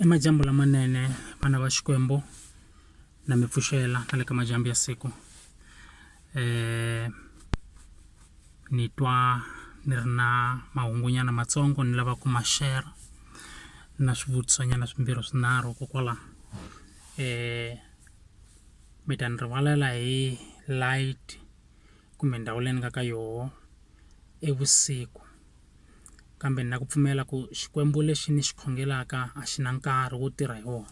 I madyambu lamanene vana va Xikwembu na mi pfuxela na le ka madyambu ya siku ni twa ni ri na mahungunyana matsongo ni lava ku ma share na swivutiso nyana swimbirhi swinharhu kokwala mi ta ni rivalela hi light kumbe ndhawu leyi ni nga ka yoho i vusiku kambe ni na ku pfumela ku Xikwembu lexi ni xi khongelaka a xi na nkarhi wo tirha hi wona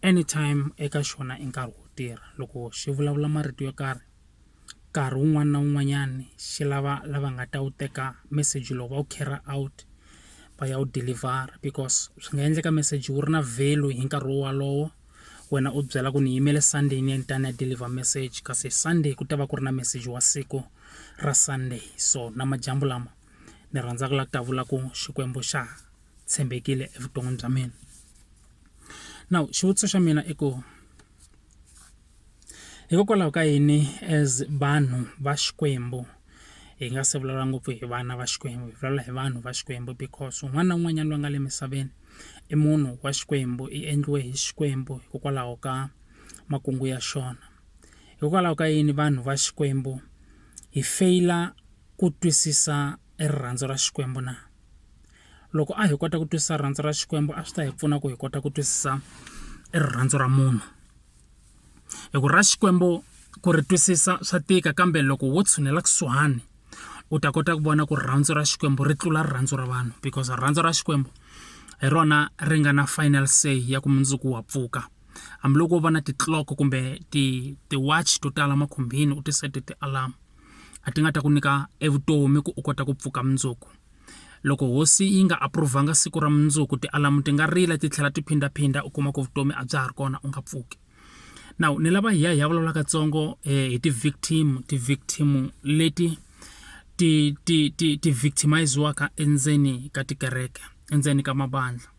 anytime eka xona i nkarhi wo tirha loko xi vulavula marito yo karhi nkarhi wun'wani na wun'wanyani xi lava lava nga ta wu teka meseji lowu va wu carry out va ya wu deliver because swi nga endleka meseji wu ri na value hi nkarhi wolowo wena u byela ku ni yimele Sunday ni ya ni ta ni ya deliver message kasi Sunday ku ta va ku ri na message wa siku ra Sunday so na madyambu lama ni rhandza ku la ku ta vula ku Xikwembu xa tshembekile evuton'wini bya mina now xivutiso xa mina i ku hikokwalaho ka yini as vanhu va Xikwembu hi nga se vulavula ngopfu hi vana va Xikwembu hi vulavula hi vanhu va Xikwembu because un'wana na un'wanyana loyi a nga le misaveni i munhu wa Xikwembu i endliwe hi Xikwembu hikokwalaho ka makungu ya xona hikokwalaho ka yini vanhu va Xikwembu hi feyila ku twisisa rirhandzu ra Xikwembu na loko a hi kota ku twisisa rirhandzu ra Xikwembu a swi ta hi pfuna ku hi kota ku twisisa rirhandzu ra munhu hi ku ra Xikwembu ku ri twisisa swa tika kambe loko wo tshunela kusuhani u ta kota ku vona ku rirhandzu ra Xikwembu ri tlula rirhandzu ra vanhu because rirhandzu ra Xikwembu hi rona ri nga na final say ya ku mundzuku wa pfuka hambiloko wo va na ti-clock kumbe ti ti-watch to tala makhumbini u ti sete ti-alarm a ti nga ta ku nyika evutomi ku u kota ku pfuka mundzuku loko hosi yi nga approve-anga siku ra mundzuku ti-alarm ti nga rila ti tlhela ti phindaphinda u kuma ku vutomi a bya ha ri kona u nga pfuki now ni lava hi ya hi ya vulavula katsongo hi ti-victim ti-victim leti ti ti ti ti victimiziwaka endzeni ka tikereke endzeni ka mabandla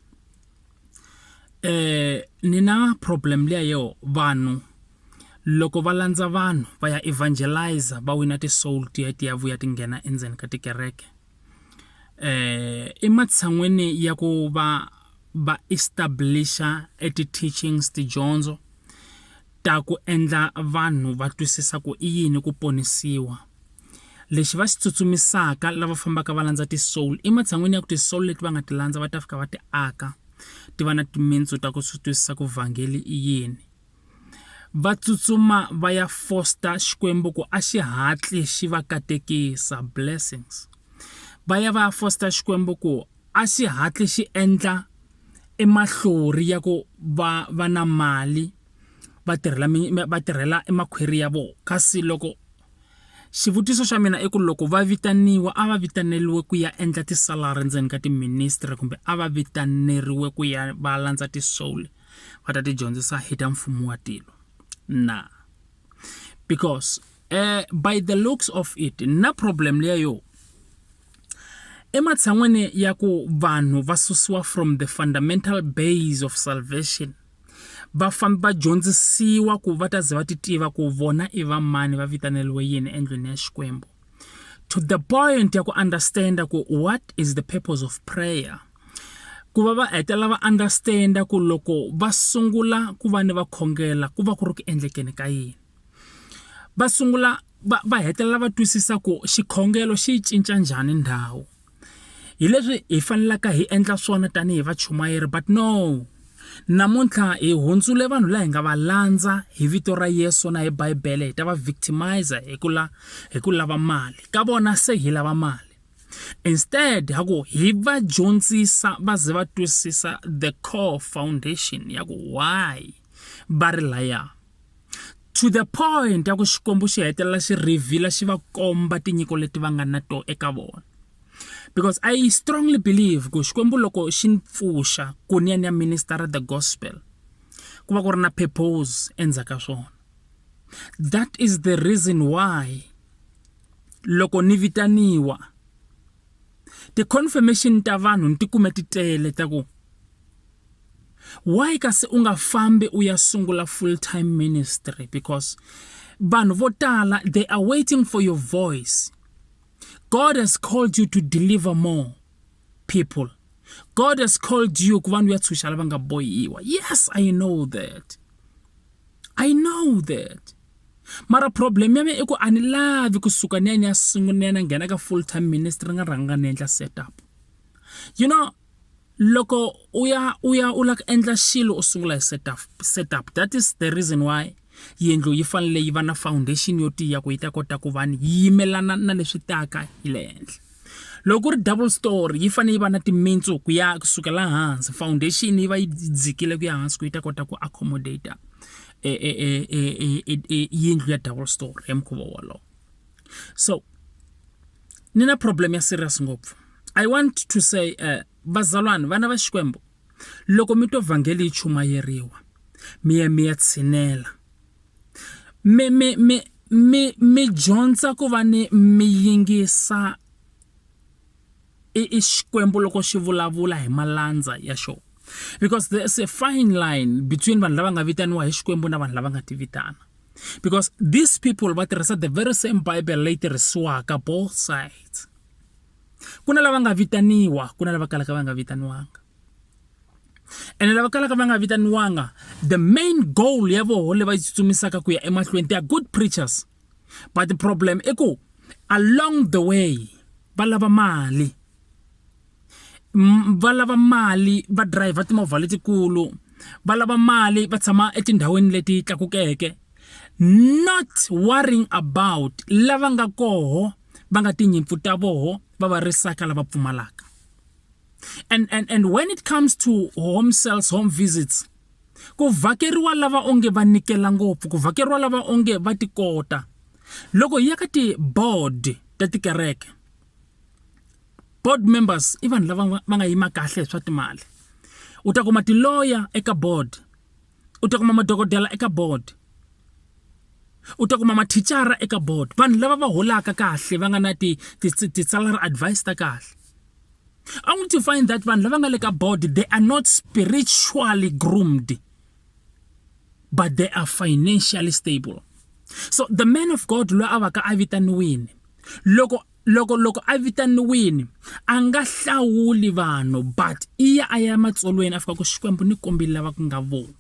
ni na problem liya yo vanhu loko va landza vanhu va ya evangelizer va wina ti-soul ti ya ti ya vuya ti nghena endzeni ka tikereke ematshan'weni ya ku va va establisher e ti-teachings tidyondzo ta ku endla vanhu va twisisa ku i yini ku ponisiwa lexi va xi tsutsumisaka lava fambaka va landza ti-soul ematshan'weni ya ku ti-soul leti va nga ti landza va ta fika va ti aka ti va na timintsu ta ku swi twisisa ku vhangeli i yini va tsutsuma va ya foster Xikwembu ku a xi hatli xi va katekisa blessings va ya va ya foster Xikwembu ku a xi hatli xi endla emahlori ya ku va va na mali va tirhela va tirhela emakhwiri ya vona kasi loko Xivutiso xa mina i ku loko va vitaniwa a va vitaneriwe ku ya endla tisalari ndzeni ka ti-ministry kumbe a va vitaneriwe ku ya va landza ti-soul va ta ti dyondzisa hi ta mfumo wa tilo na because by the looks of it na problem liya yo ematshan'weni ya ku vanhu va susiwa from the fundamental base of salvation va famba va dyondzisiwa ku va ta ze va ti tiva ku vona i va mani va vitaneriwe yini endlwini ya Xikwembu to the point ya ku understand ku what is the purpose of prayer ku va va hetelela va understand ku loko va sungula ku va ni va khongela ku va ku ri ku endlekeni ka yini va sungula va va hetelela va twisisa ku xikhongelo xi yi cinca njhani ndhawu hi leswi hi fanelaka hi endla swona tanihi vachumayeri but no namuntlha hi hundzule vanhu laha hi nga va landza hi vito ra Yesu na hi Bibele hi ta va victimizer hi ku la hi ku lava mali ka vona se hi lava mali instead ha ku hi va dyondzisa va ze va twisisa the core foundation ya ku why va ri laya to the point ya ku Xikwembu xi hetelela xi reveal xi va komba tinyiko leti va nga na to eka vona because I strongly believe ku Xikwembu loko xi ni pfuxa ku ni ya ni ya minister the gospel ku va ku ri na purpose endzhaku ka swona that is the reason why loko ni vitaniwa ti-confirmation ta vanhu ni ti kume ti tele ta ku why kasi u nga fambi u ya sungula full time ministry because vanhu vo tala they are waiting for your voice God has called you to deliver more people. God has called you ku va ni u ya tshunxa lava nga bohiwa. Yes, I know that. I know that. Mara problem ya mina i ku a ni lavi kusuka ni ya ni ya sungula ni ya ni nghena ka full time ministry ni nga rhanga ni endla set up. You know, loko u ya u ya u lava ku endla xilo u sungula hi setup setup that is the reason why yindlu yi fanele yi va na foundation yo tiya ku yi ta kota ku va ni yi yimelana na leswi taka hi le henhla loko ku ri double story yi fanele yi va na timintsu ku ya kusukela hansi foundation yi va yi dzikile ku ya hansi ku yi ta kota ku accommodate e, e, e, yindlu ya double story hi mukhuva wolowo so ni na problem ya serious ngopfu i want to say vazalwana vana va xikwembu loko mi twa vhangeli yi chumayeriwa mi ya mi ya tshinela mi mi mi mi mi dyondza ku va ni mi yingisa i i xikwembu loko xi vulavula hi malandza ya xona because there's a fine line between vanhu lava nga vitaniwa hi xikwembu na vanhu lava nga ti vitana because these people va tirhisa the very same bible leyi tirhisiwaka both sides ku na lava nga vitaniwa ku na lava kalaka va nga vitaniwanga ene lava kalaka va nga vitaniwanga the main goal ya voho leyi va yi tsutsumisaka ku ya emahlweni they are good preachers but the problem i ku along the way va lava mali va lava mali va driver timovha letikulu va lava mali va tshama etindhawini leti tlakukeke not worrying about lava nga koho va nga tinyimpfu ta voho va va risaka lava pfumalaka and and and when it comes to home cells home visits ku vhakeriwa lava onge va nikela ngopfu ku vhakeriwa lava onge va tikota loko hi ya ka ti-board ta tikereke board members i vanhu lava va nga yima kahle hi swa timali u ta kuma ti-lawyer eka board u ta kuma madokodela eka board u ta kuma mathicara eka board vanhu lava va holaka kahle va nga na ti ti ti-salary advice ta kahle only to find that vanhu lava nga le ka board they are not spiritually groomed but they are financially stable so the man of god loyi a va ka a vitaniwile loko loko loko a vitaniwile a nga hlawuli vanhu but i ya a ya matsolweni a fika ku xikwembu ni kombile lava ku nga vona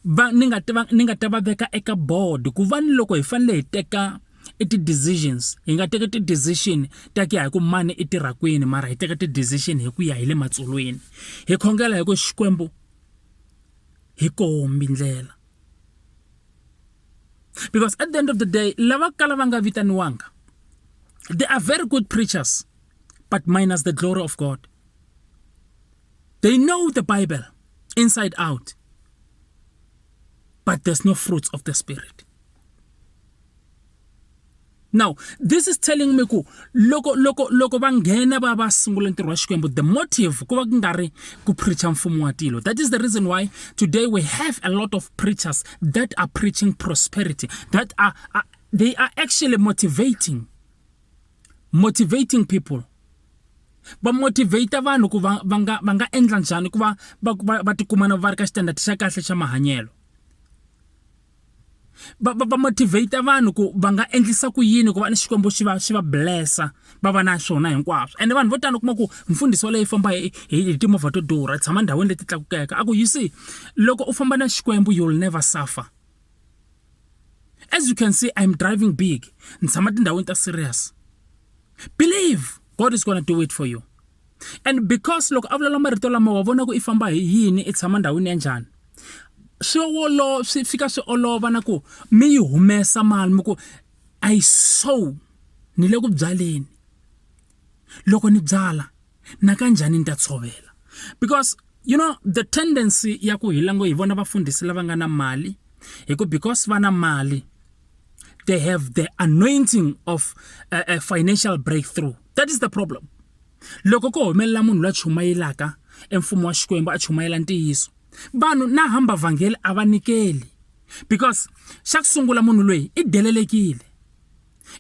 va ni nga ta ni nga ta va veka eka board ku va ni loko hi fanele hi teka i ti-decisions hi nga teka ti-decision ta ku ya hi ku mani i tirha kwini mara hi teka ti-decision hi ku ya hi le matsolweni hi khongela hi ku xikwembu hi kombi ndlela because at the end of the day lava kala va nga vitaniwanga they are very good preachers but minus the glory of god they know the bible inside out but there's no fruits of the spirit now this is telling me ku loko loko loko va nghena va va sungula ntirho wa xikwembu the motive ku va ku nga ri ku preacha mfumo wa tilo that is the reason why today we have a lot of preachers that are preaching prosperity that are, are they are actually motivating motivating people va motivate vanhu ku va va nga va nga endla njhani ku va va va tikuma na va ri ka xitandati xa kahle xa mahanyelo va va va motivate vanhu ku va nga endlisa ku yini ku va ni xikwembu xi va xi va blessa va va na swona hinkwaswo ende vanhu vo tala u kuma ku mfundhisi wa leyi famba hi hi timovha to durha tshama ndhawini leti tlakukeke a ku you see loko u famba na xikwembu you'll never suffer as you can see i'm driving big ni tshama tindhawini ta serious believe god is gonna do it for you and because loko a vulavula marito lama wa vona ku i famba hi yini i tshama ndhawini ya njhani swi wolo swi fika swi olova na ku mi yi humesa mali mi ku i sow ni le ku byaleni loko ni byala na kanjhani ni ta tshovela because you know the tendency ya ku hi lango hi vona vafundhisi lava nga na mali hi ku because va na mali they have the anointing of a, a financial breakthrough that is the problem loko ko humelela munhu loyi a chumayelaka emfumo wa xikwembu a chumayela ntiyiso vanhu na hamba vhangeli a va nikeli because xa ku sungula munhu loyi i delelekile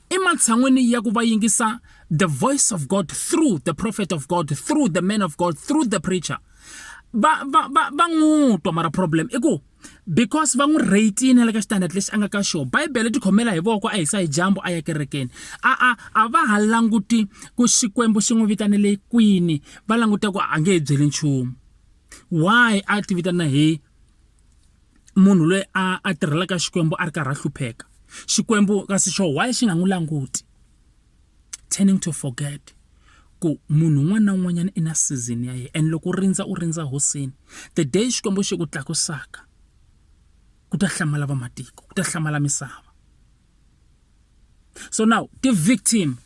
ematshan'wini ya ku va yingisa the voice of god through the prophet of god through the man of god through the preacher. Va va va va n'wi twa mara problem i ku because va n'wi rate-ini le ka xitandadi lexi a nga ka xona bibele tikhomela hi voko a hisa hi dyambu a ya kerekeni a a a va ha languti ku Xikwembu xi n'wi vitanele kwini va languta ku a nge he byeli nchumu why a ti vitana hi munhu loyi a a tirhelaka Xikwembu a ri karhi a hlupheka Xikwembu kasi xo why xi nga n'wi languti. Turning to forget ku munhu un'wana na un'wanyana i na season ya yena and loko u rindza u rindza hosini the day Xikwembu xi ku tlakusaka ku ta hlamala vamatiko ku ta hlamala misava so now ti-victim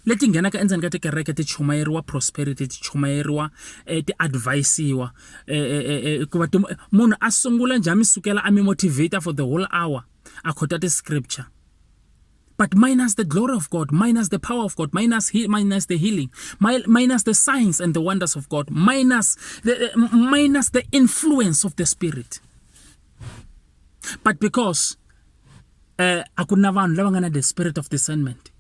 leti nghenaka endzeni ka tikereke ti chumayeriwa prosperity ti chumayeriwa eh, ti advisiwa eh, eh, ku va munhu a sungula njhani mi sukela a mi motivate for the whole hour a khota ti-scripture but minus the glory of God, minus the power of God, minus he, minus the healing, minus the signs and the wonders of God, minus the, minus the influence of the Spirit. But because a ku na vanhu lava nga na the spirit of discernment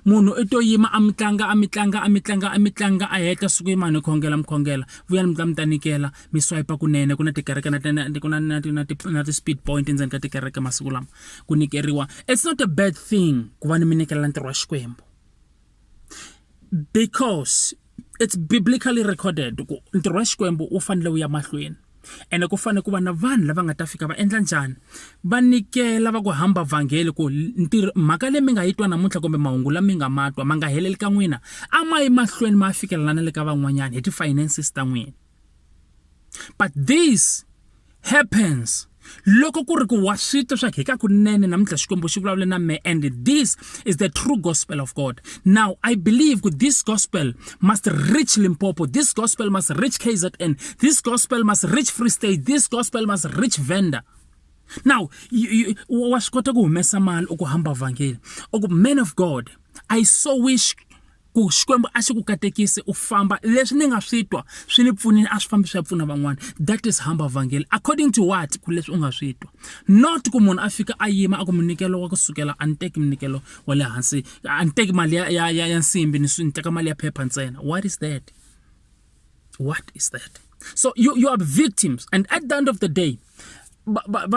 munhu i to yima a mi tlanga a mi tlanga a mi tlanga a mi tlanga a heta siku yima ni khongela mi khongela vuyani mi ta mi ta nyikela mi swipe kunene ku na tikereke na na ku na na na na ti-speed point endzeni ka tikereke masiku lama ku nyikeriwa it's not a bad thing ku va ni mi nyikelela ntirho wa Xikwembu because it's biblically recorded ku ntirho wa Xikwembu wu fanele wu ya mahlweni ene ku fanele ku va na vanhu lava nga ta fika va endla njhani va nyikela va ku hamba vhangeli ku ntirho mhaka leyi mi nga yi twa namuntlha kumbe mahungu lama mi nga ma twa ma nga heleli ka n'wina a ma yi mahlweni ma fikelela na le ka van'wanyana hi ti-finances ta n'wina but this happens loko ku ri ku wa swi twa swa ku hi ka kunene namuntlha Xikwembu xi vulavule na me and this is the true gospel of God now I believe ku this gospel must reach Limpopo this gospel must reach KZN this gospel must reach Free State this gospel must reach Venda now you, you, wa swi kota ku humesa mali u ku hamba vhangeli u ku man of God I so wish ku Xikwembu a xi ku katekisi u famba leswi ni nga swi twa swi ni pfunile a swi fambi swi ya pfuna van'wana that is hamba vhangeli according to what ku leswi u nga swi twa not ku munhu a fika a yima a ku munyikelo wa ku sukela a ni teki munyikelo wa le hansi a ni teki mali ya ya ya, ya nsimbi ni ni teka mali ya phepha ntsena what is that what is that so you, you are victims and at the end of the day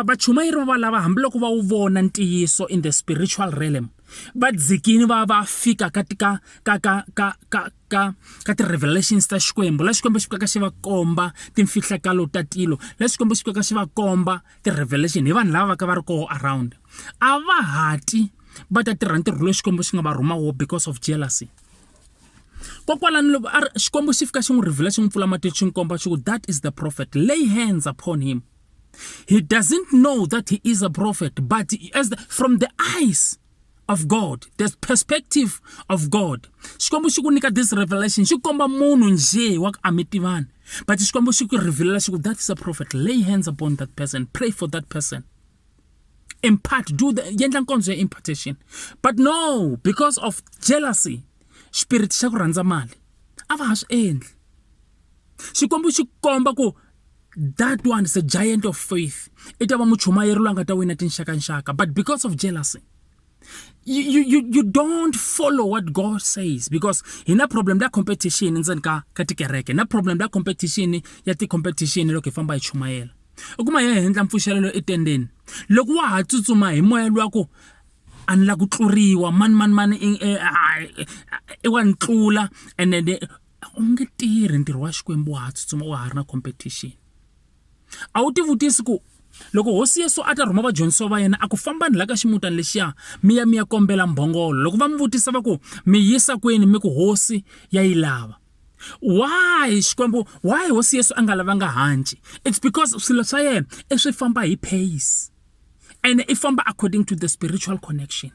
vachumayeri va valava hambiloko va wu vona ntiyiso in the spiritual realm va dzikini va va fika ka ka ka ka ka ka ka ka ti-revelations ta Xikwembu la Xikwembu xi fikaka xi va komba timfihlakalo ta tilo la Xikwembu xi fikaka xi va komba ti-revelation hi vanhu lava va ka va ri koho around a va hati va ta tirha ntirho lowu Xikwembu xi nga va rhuma wo because of jealousy Kokwalano loko a ri Xikwembu xi fika xi n'wi reveal xi n'wi pfula matihlo xi n'wi komba xi ku that is the prophet lay hands upon him he doesn't know that he is a prophet but as the, from the eyes of God the perspective of God Xikwembu xi ku nyika this revelation xi komba munhu nje wa ku a mi tivani but Xikwembu xi ku revealela xi ku that is a prophet lay hands upon that person pray for that person impart do the yendla nkonzo ya impartation but no because of jealousy spirit xa ku rhandza mali a va ha swi endli xikwembu xi komba ku that one is a giant of faith i ta va muchumayeri loyi a nga ta wina tinxakanxaka but because of jealousy you, you, you, you don't follow what God says because hi na problem la competition ndzeni ka ka tikereke na problem la competition ya ti-competition loko hi famba hi chumayela u kuma hi endla mpfuxelelo etendeni loko wa ha tsutsuma hi moya luwa ku a ni la ku tluriwa mani mani mani i wa ni tlula and then u nge tirhi ntirho wa Xikwembu wa ha tsutsuma wa ha ri na competition a wu tivutisi ku loko hosi Yesu a ta rhuma vadyondzisiwa va yena a ku fambani la ka ximutana lexiya mi ya mi ya kombela mbhongolo loko va mi vutisa va ku mi yisa kwini mi ku hosi ya yi lava why Xikwembu why hosi Yesu a nga lavanga hanci it's because swilo swa yena i swi famba hi pace and i famba according to the spiritual connection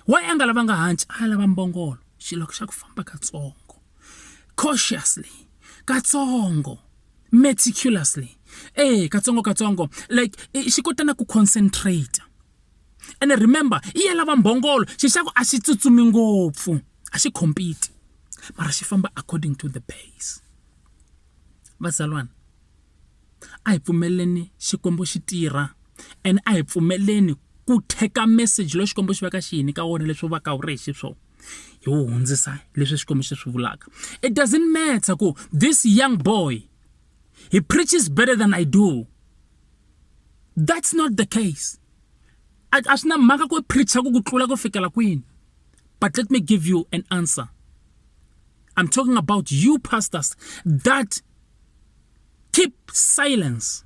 why a nga lavanga hanci a lava mbongolo xilo xa ku famba katsongo cautiously katsongo meticulously eh katsongo katsongo like xi kota na ku concentrate ene remember i ya lava mbhongolo xi xa ku a xi tsutsumi ngopfu a xi compete mara xi famba according to the pace vazalwana a hi pfumeleleni Xikwembu xi tirha and a hi pfumeleni ku teka message lowu Xikwembu xi va ka xi hi nyika wona leswi va ka wu ri hi xiswona. Hi wu hundzisa leswi Xikwembu xi swi vulaka. It doesn't matter ku this young boy he preaches better than I do. That's not the case. A swi na mhaka ku preacha ku ku tlula ku fikela kwini. But let me give you an answer. I'm talking about you pastors that keep silence,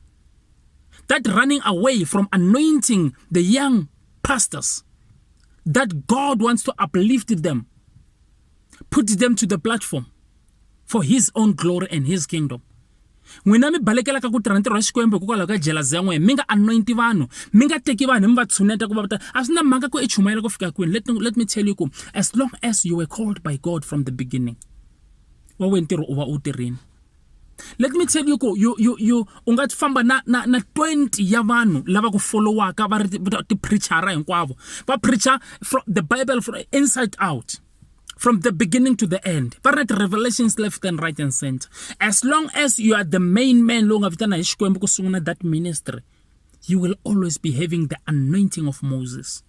that running away from anointing the young pastors that God wants to uplift them, put them to the platform for his own glory and his kingdom. N'wina mi balekelaka ku tirha ntirho wa Xikwembu hikokwalaho ka jealousy ya n'wina, mi nga anointi vanhu, mi nga teki vanhu mi va tshuneta ku va ta a swi na mhaka ku i chumayela ku fika kwini. Let me tell you ku as long as you were called by God from the beginning, wa wena ntirho u va u tirhini. Let me tell you ku you u nga famba na 20 ya vanhu lava ku followaka va ri ti-preachera hinkwavo va preacher from the Bible from inside out, from the beginning to the end, va ri na ti-revelations left and right and center. As long as you are the main man lowu nga vitana hi Xikwembu ku sungula that ministry, you will always be having the anointing of Moses.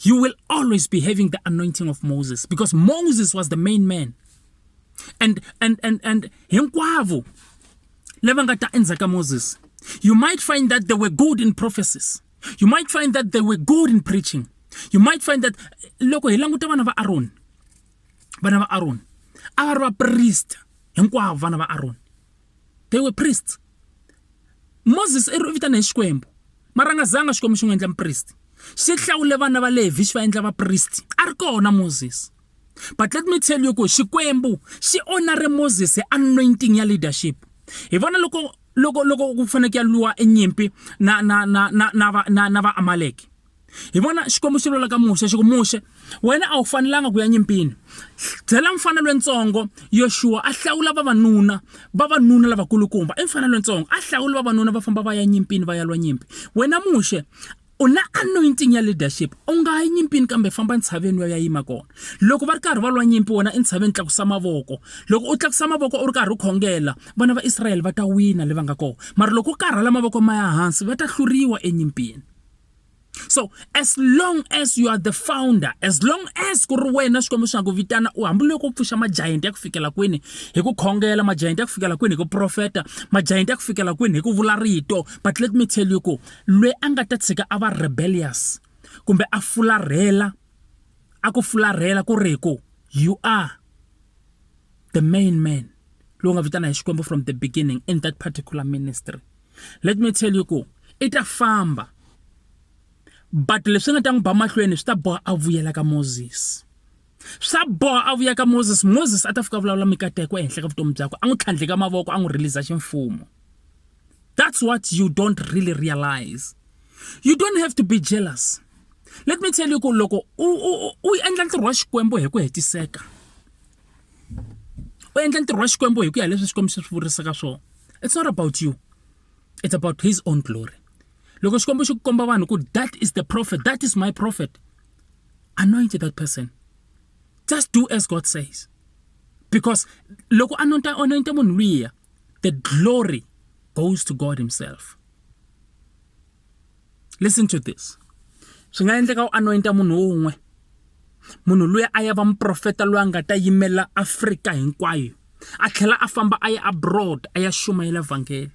You will always be having the anointing of Moses because Moses was the main man. And hinkwavo lava nga ta endzhaku ka Moses, you might find that they were good in prophecies. You might find that they were good in preaching. You might find that loko hi languta vana va Aaron, vana va Aaron a va ri vaprista hinkwavo. Vana va Aaron, they were priests. Moses i ri vitana hi Xikwembu, mara a nga zanga Xikwembu xi n'wi endla mupristi. Xi hlawule vana va Levi xi va endla vapristi a ri kona Moses. But let me tell you ku Xikwembu xi honore Moses hi anointing ya leadership. Hi vona loko ku fanele ku ya lwiwa enyimpi na va Amalek, hi vona Xikwembu xi lwela ka Muxe, xi ku, Muxe, wena a wu fanelanga ku ya nyimpini, byela mfana lwentsongo Yoshua a hlawula vavanuna lavakulukumba. I mfana lwentsongo a hlawula vavanuna va famba va ya nyimpini, va ya lwa nyimpi. Wena Muxe u na anointing ya leadership, u nga yi nyimpini, kambe famba ntshaveni wa ya yima kona. Loko va ri karhi va lwa nyimpi, wena entshaveni tlakusa mavoko. Loko u tlakusa mavoko u ri karhi u khongela, vana va Israyele va ta wina le va nga kona, mara loko u karhala mavoko ma ya hansi, va ta hluriwa enyimpini. So as long as you are the founder, as long as ku ri wena Xikwembu xi nga ku vitana, u hambiloko u pfuxa magiant ya ku fikela kwini hi ku khongela, magiant ya ku fikela kwini hi ku profeta, magiant ya ku fikela kwini hi ku vula rito, but let me tell you ku loyi a nga ta tshika a va rebellious kumbe a fularhela, a ku fularhela ku ri ku you are the main man lowu nga vitana hi Xikwembu from the beginning in that particular ministry, let me tell you ku i ta famba, but leswi nga ta n'wi ba mahlweni swi ta boha a vuyela ka Moses. Swa boha a vuya ka Moses. Moses a ta fika vulavula mikateko ehenhla ka vutomi byakwe, a n'wi tlhandleka mavoko, a n'wi release ximfumo. That's what you don't really realize. You don't have to be jealous. Let me tell you ku loko u endla ntirho wa Xikwembu hi ku hetiseka, u endla ntirho wa Xikwembu hi ku ya leswi Xikwembu xi swi vurisaka swona, it's not about you, it's about his own glory. Loko Xikwembu xi ku komba vanhu ku that is the prophet, that is my prophet, anoint that person. Just do as God says, because loko anointa munhu luya, the glory goes to God himself. Listen to this. Swi nga endleka u anointa munhu wun'we, munhu luya a ya va muprofeta loyi a nga ta yimela Afrika hinkwayo, a tlhela a famba a ya abroad a ya xumayela vhangeli.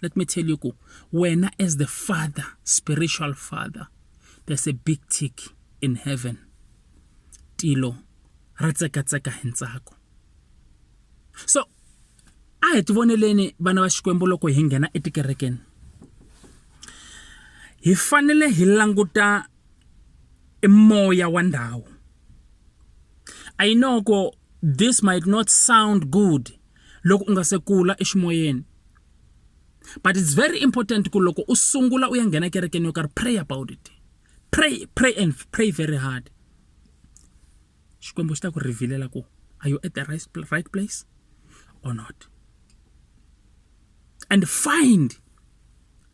Let me tell you ku wena as the father, spiritual father, there's a big tick in heaven. Tilo ra tsekatseka hi ntsako. So a hi tivoneleni vana va Xikwembu. Loko hi nghena etikerekeni, hi fanele hi languta moya wa ndhawu. I know ku this might not sound good loko u nga se kula eximoyeni, but it's very important ku loko u sungula u ya nghena kerekeni yo karhi, pray about it. Pray, pray and pray very hard. Xikwembu xi ta ku revealela ku are you at the right place or not, and find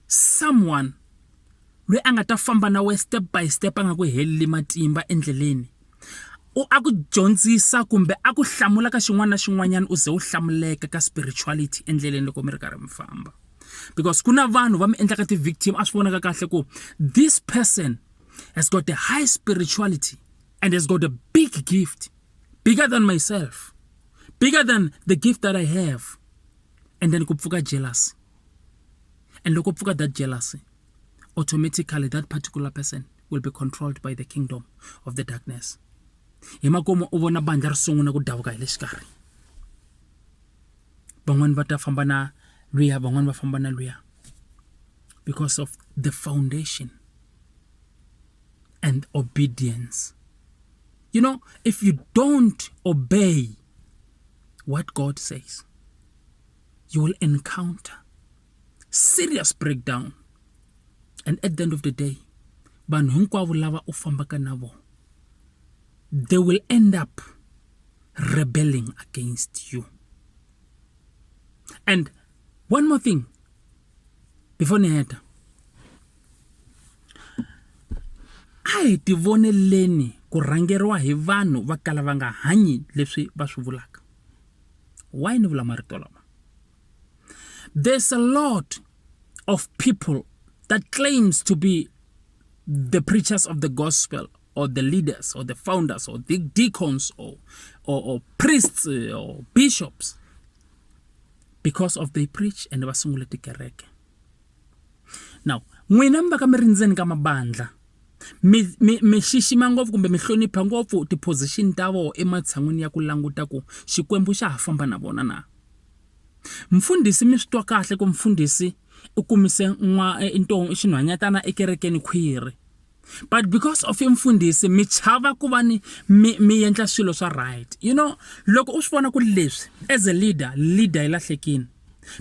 someone loyi a nga ta famba na we step by step, a nga ku heleli matimba endleleni, u a ku dyondzisa kumbe a ku hlamula ka xin'wana na xin'wanyana, u ze u hlamuleka ka spirituality endleleni loko mi ri karhi mi famba, because ku na vanhu va mi endlaka ti-victim. A swi vonaka kahle ku this person has got a high spirituality and has got a big big gift bigger than myself bigger than the gift that I have and then ku pfuka jealousy and loko pfuka that jealousy automatically that particular person will be controlled by the kingdom of the darkness hi makumu u vona bandla ri sungula ku davuka hi le xikarhi van'wani va ta famba na luya van'wani va famba na luya because of the foundation and obedience you know if you don't obey what god says you will encounter serious breakdown and at the end of the day vanhu hinkwavo lava u fambaka na vona they will end up rebelling against you and one more thing before ni heta a hi tivoneleni ku rhangeriwa hi vanhu va kala va nga hanyi leswi va swi vulaka why ni vula marito lama there's a lot of people that claims to be the preachers of the gospel or the leaders or the founders or the deacons or, or, or priests eh, or bishops because of they preach and va sungule tikereke now n'wina mi va ka mi ri ndzeni ka mabandla mi mi mi xixima ngopfu kumbe mi hlonipha ngopfu ti-position ta vona ematshan'wini ya ku languta ku xikwembu xa ha famba na vona na mfundhisi mi swi twa kahle ku mfundhisi u kumise n'wa eh, nto xinhwanyatana ekerekeni khwiri but because of mfundhisi mi chava ku va ni mi mi endla swilo swa right you know loko u swi vona ku leswi as a leader leader yi lahlekini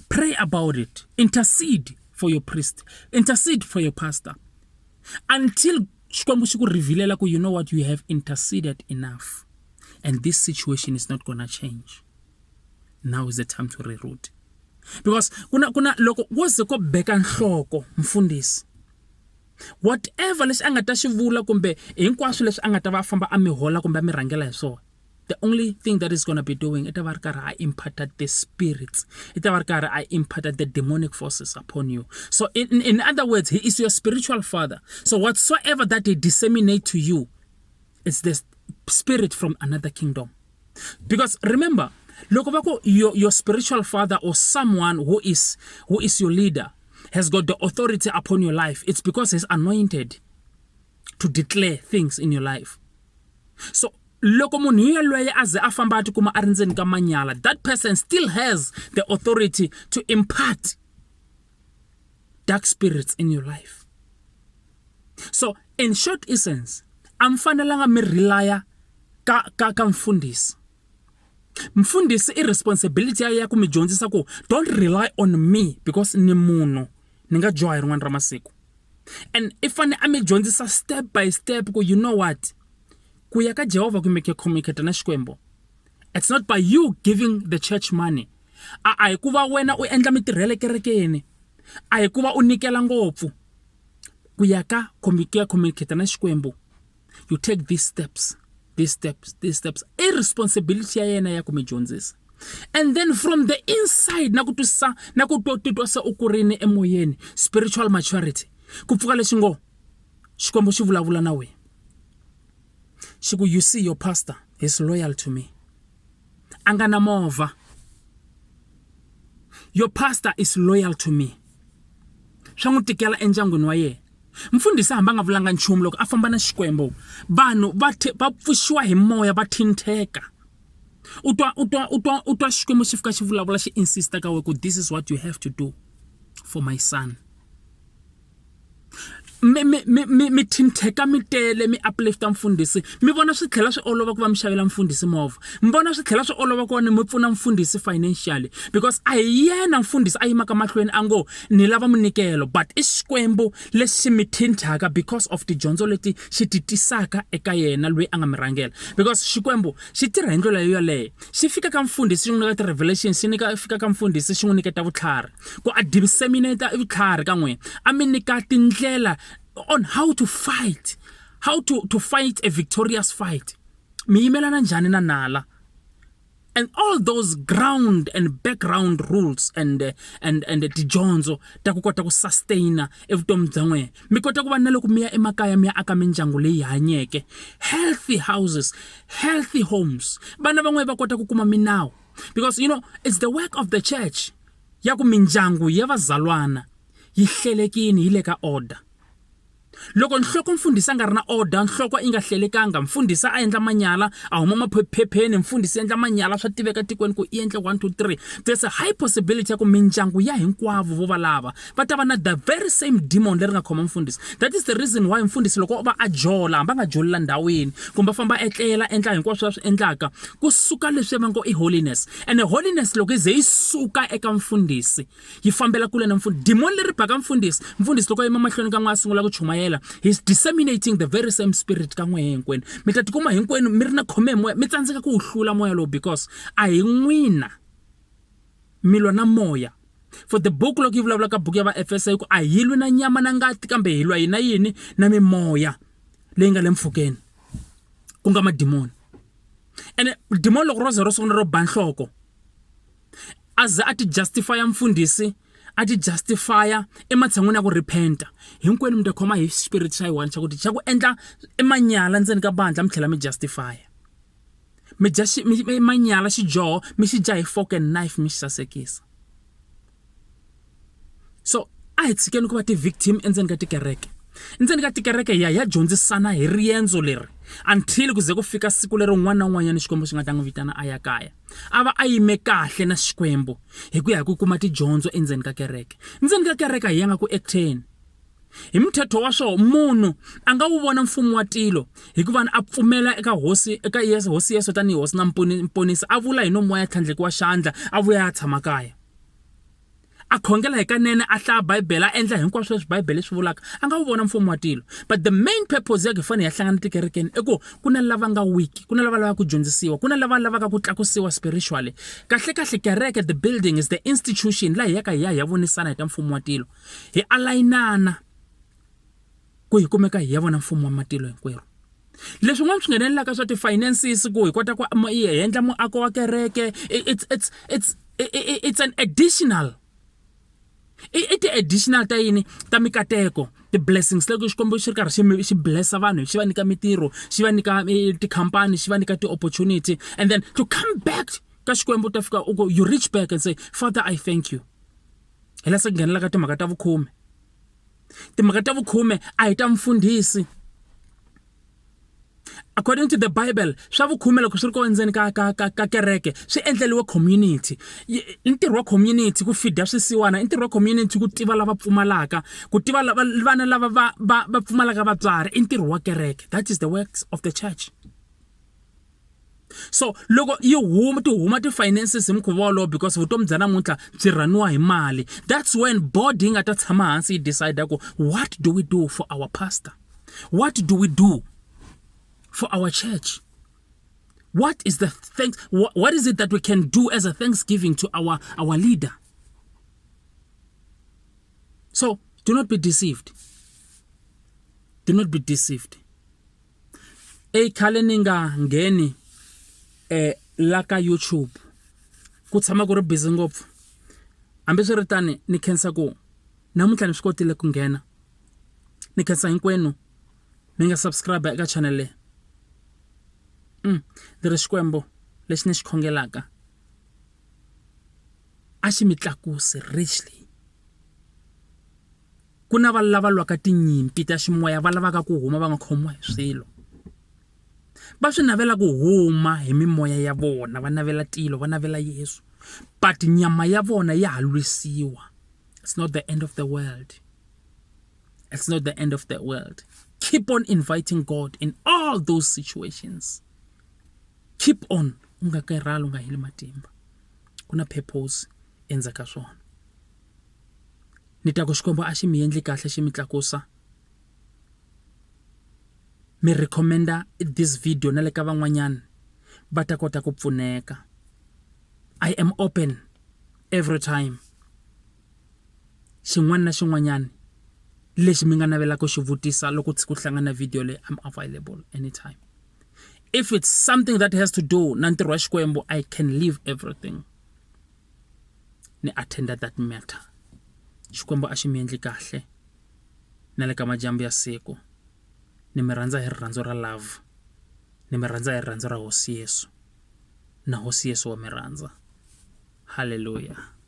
pray about it intercede for your priest intercede for your pastor until xikwembu xi ku revealela ku you know what you have interceded enough and this situation is not gonna change now is the time to reroute because kuna kuna loko wo ze ko beka nhloko mfundhisi whatever lexi a nga ta xi vula kumbe hinkwaswo leswi a nga ta va a famba a mi hola kumbe a mi rhangela hi swona the only thing that is gonna be doing i ta va ri karhi a imparta the spirits i ta va ri karhi a imparta the demonic forces upon you so in, in other words he is your spiritual father so whatsoever that he disseminate to you it's the spirit from another kingdom because remember loko va ku your, your spiritual father or someone who is who is your leader has got the authority upon your life it's because he's anointed to declare things in your life so loko munhu yelweye a ze a famba a tikuma a ri ndzeni ka manyala that person still has the authority to impart dark spirits in your life so in short essence a mi fanelanga mi relaya ka ka ka mfundhisi mfundhisi i responsibility ya ya ku mi dyondzisa ku don't rely on me because ni munhu ni nga dyoha hi rin'wana ra masiku and i fane a mi dyondzisa step by step ku you know what ku ya ka Jehovha kumbe ku communicate na Xikwembu it's not by you giving the church money a a hi ku va wena u endla mitirho ya le kerekeni a hi ku va u nyikela ngopfu ku ya ka ku ya communicate na Xikwembu you take these steps these steps these steps i responsibility ya yena ya ku mi dyondzisa and then from the inside na ku twisisa na ku titwa se u kurini emoyeni spiritual maturity ku pfuka lexi ngo xikwembu xi vulavula na wena xi ku you see your pastor is loyal to me a nga na movha your pastor is loyal to me swa n'wi tikela endyangwini wa yena mfundhisi hambi a nga vulanga nchumu loko a famba na xikwembu vanhu va va pfuxiwa hi moya va thintheka u twa u twa u twa u twa xikwembu xi fika xi vulavula xi insista ka wena ku this is what you have to do for my son mi mi mi mi mi thintheka mi tele mi uplifta mfundhisi mi vona swi tlhela swi olova ku va mi xavela mfundhisi movha mi vona swi tlhela swi olova ku va ni mi pfuna mfundhisi financially because a hi yena mfundhisi a yimaka mahlweni a ngo ni lava munyikelo but i xikwembu lexi mi thinthaka because of tidyondzo leti xi ti tisaka eka yena loyi a nga mi rhangela because xikwembu xi tirha hi ndlela yoyaleyo xi fika ka mfundhisi xi n'wi nyika ti-revelation xi nyika fika ka mfundhisi xi n'wi nyiketa vutlhari ku a disseminate vutlhari ka n'wina a mi nyika tindlela on how to fight how to to fight a victorious fight mi yimelana njhani na nala And all those ground and background rules and tidyondzo ta ku kota ku sustaina evutomi bya n'wina mi kota ku va na loko mi ya emakaya mi ya aka mindyangu leyi hanyeke healthy houses healthy homes vana van'wana va kota ku kuma minawu because you know it's the work of the church ya ku mindyangu ya vazalwana yi hlelekini yi le ka order Loko nhloko mfundhisi a nga ri na order, nhloko yi nga hlelekanga, mfundhisi a endla manyala, a huma maphepheni, mfundhisi endla manyala swa tiveka tikweni ku i endle 1 2 3. There's a high possibility ya ku mindyangu ya hinkwavo vo valava va ta va na the very same demon leri nga khoma mfundhisi. That is the reason why mfundhisi loko o va a jola, hambi a nga joli la ndhawini kumbe a famba a etlela endla hinkwaswo a swi endlaka, ku suka leswiya va ngo i holiness. Ene holiness loko yi ze yi suka eka mfundhisi yi fambela kule na mfundhisi demon leri baka mfundhisi mfundhisi loko a yima mahlweni ka n'we a sungula ku chumayela he's disseminating the very same spirit ka n'we hinkwenu mi ta tikuma hinkwenu mi ri na khome hi moya mi tsandzeka ku wu hlula moya lowu because a hi n'wina mi lwa na moya for the book loko yi vulavula ka buku ya vaefesa yi ku a hi lwi na nyama na ngati kambe hi lwa yina yini na mimoya leyi nga le mpfhukeni ku nga madimoni ene dimoni loko ro ze ro sungula ro ba nhloko a ze a ti justify mfundhisi a ti justify ematshan'wini ya ku repenta hinkwenu mi ta khoma hi spirit xa yi one xa ku xa ku endla emanyala ndzeni ka bandla mi tlhela mi justify mi dya manyala xidyoho mi xi dya hi fork and knife mi xi sasekisa so a hi tshikeni ku va ti-victim endzeni ka tikereke endzeni ka tikereke hi ya hi ya dyondzisana hi riendzo leri until ku ze ku fika siku leri un'wana na un'wanyana Xikwembu xi nga ta n'wi vitana a ya kaya a va a yime kahle na Xikwembu hi ku ya hi ku kuma tidyondzo endzeni ka kereke endzeni ka kereke a hi yanga ku acteni hi muthetho wa swo munhu a nga wu vona mfumo wa tilo hikuva a pfumela eka hosi eka Yesu hosi Yesu tanihi hosi na mponisi a vula hi nomu wa ya tlhandlekiwa xandla a vuya a tshama kaya a khongela hi kanene a hlaya bibele a endla hinkwaswo leswi bibele swi vulaka a nga wu vona mfumo wa tilo but the main purpose ya ku hi fanele hi ya hlangana tikerekeni i ku ku na lava nga weak ku na lava lavaka ku dyondzisiwa ku na lava lavaka ku tlakusiwa spiritually kahle kahle kereke the building is the institution laha hi yaka hi ya hi ya vonisana hi ta mfumo wa tilo hi alayinana ku hi kumeka hi ya vona mfumo wa matilo hinkwerhu leswin'wana swi nghenelelaka swa ti-finances ku hi kota ku hi endla muako wa kereke it's it's it's it's an additional i ti-additional ta yini ta mikateko ti-blessings loko Xikwembu xi ri karhi xi xi blessa vanhu xi va nyika mitirho xi va nyika eh, tikhampani xi va nyika ti-opportunity and then to come back ka Xikwembu ta fika u ku you reach back and say father I thank you hi la se ku nghenelaka timhaka ta vukhume timhaka ta vukhume a hi ta mfundhisi according to the bible swa vukhume loko swi ri kona ndzeni ka ka ka ka kereke swi endleriwe community i ntirho wa community ku feeda swisiwana i ntirho wa community ku tiva lava pfumalaka ku tiva lava vana lava va va va pfumalaka vatswari i ntirho wa kereke that is the works of the church so loko yi huma ti huma ti-finances hi mukhuva wolowo because vutomi bya namuntlha byi rhaniwa hi mali that's when board yi nga ta tshama hansi yi decide ku what do we do for our pastor what do we do for our church what is the thanks what, what is it that we can do as a thanksgiving to our our leader so do not be deceived do not be deceived Ey khale ni nga ngheni eh la ka YouTube ku tshama ku ri busy ngopfu hambiswiritani ni khensa ku namuntlha ni swi kotile ku nghena ni khensa hinkwenu mi nga subscribe eka channel leyi ni ri Xikwembu lexi ni xi khongelaka a xi mi tlakusi richly. Ku na va lava lwaka tinyimpi ta ximoya va lavaka ku huma va nga khomiwa hi swilo. Va swi navela ku huma hi mimoya ya vona va navela tilo va navela Yesu but nyama ya vona ya ha lwisiwa. It's not the end of the world. It's not the end of the world. Keep on inviting God in all those situations. Keep on u nga karhali u nga heli matimba. Ku na purpose endzhaku ka swona. Ni ta ku Xikwembu a xi mi endli kahle xi mi tlakusa mi recommend-a this video na le ka van'wanyana va ta kota ku pfuneka I am open every time xin'wana na xin'wanyana lexi mi nga navelaka ku xi vutisa loko tshuka u hlangana na video leyi I'm available anytime. If it's something that has to do na ntirho wa Xikwembu, I can leave everything ni attenda that matter. Xikwembu a xi mi endli kahle na le ka madyambu ya siku. Ni mi rhandza hi rirhandzu ra love, ni mi rhandza hi rirhandzu ra Hosi Yesu, na Hosi Yesu wa mi rhandza. Hallelujah.